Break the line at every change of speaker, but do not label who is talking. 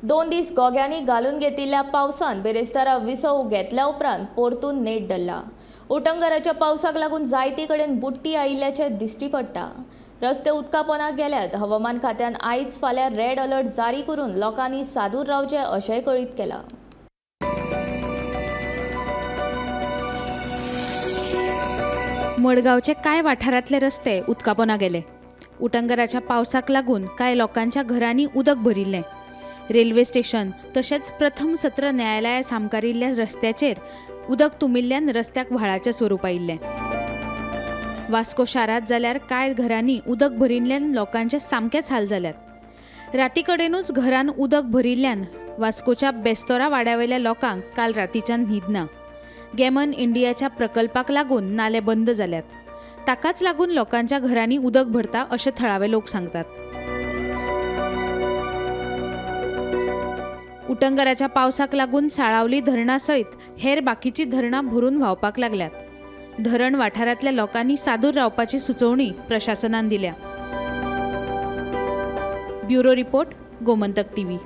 2 दीस गोग्यांनी घालून घेतिल्ल्या पावसान बिरेस्तारा विसव घेतल्या उपरांत परतून नेट धरला. उटंगराच्या पावसाक लागून जायते कडेन बुडटी आयिल्ल्याचें दिश्टी पडटा. रस्ते उदका पोंदा गेल्यात. हवामान खात्यान आयज फाल्यां रेड अलर्ट जारी करून लोकांनी सादूर रावचें अशेंय कळीत केलां.
मडगांवचे कांय वाठारांतले रस्ते उदकापोना गेले. उटंगराच्या पावसाक लागून कांय लोकांच्या घरांनी उदक भरिल्लें. रेल्वे स्टेशन तशेंच प्रथम सत्र न्यायालया सामकारिल्ल्या रस्त्याचेर उदक तुमिल्ल्यान रस्त्याक व्हाळाचें स्वरूप आयिल्लें. वास्को शारांत जाल्यार कांय घरांनी उदक भरिल्ल्यान लोकांचे सामकेच हाल जाल्यात. राती कडेनूच घरान उदक भरिल्ल्यान वास्कोच्या बेस्तोरा वाड्यावेल्या लोकांक काल रातीच्यान न्हीद ना. गॅमन इंडियाच्या प्रकल्पाक लागून नाले बंद जाल्यात. ताकाच लागून लोकांच्या घरांनी उदक भरता अशें थळावे लोक सांगतात. उटंगराच्या पावसाक लागून साळावली धरणा सयत हेर बाकीची धरणां भरून व्हांवपाक लागल्यात. धरण वाठारांतल्या लोकांनी सादूर रावपाची सुचोवणी प्रशासनान दिल्या. Bureau report, Gomantak TV.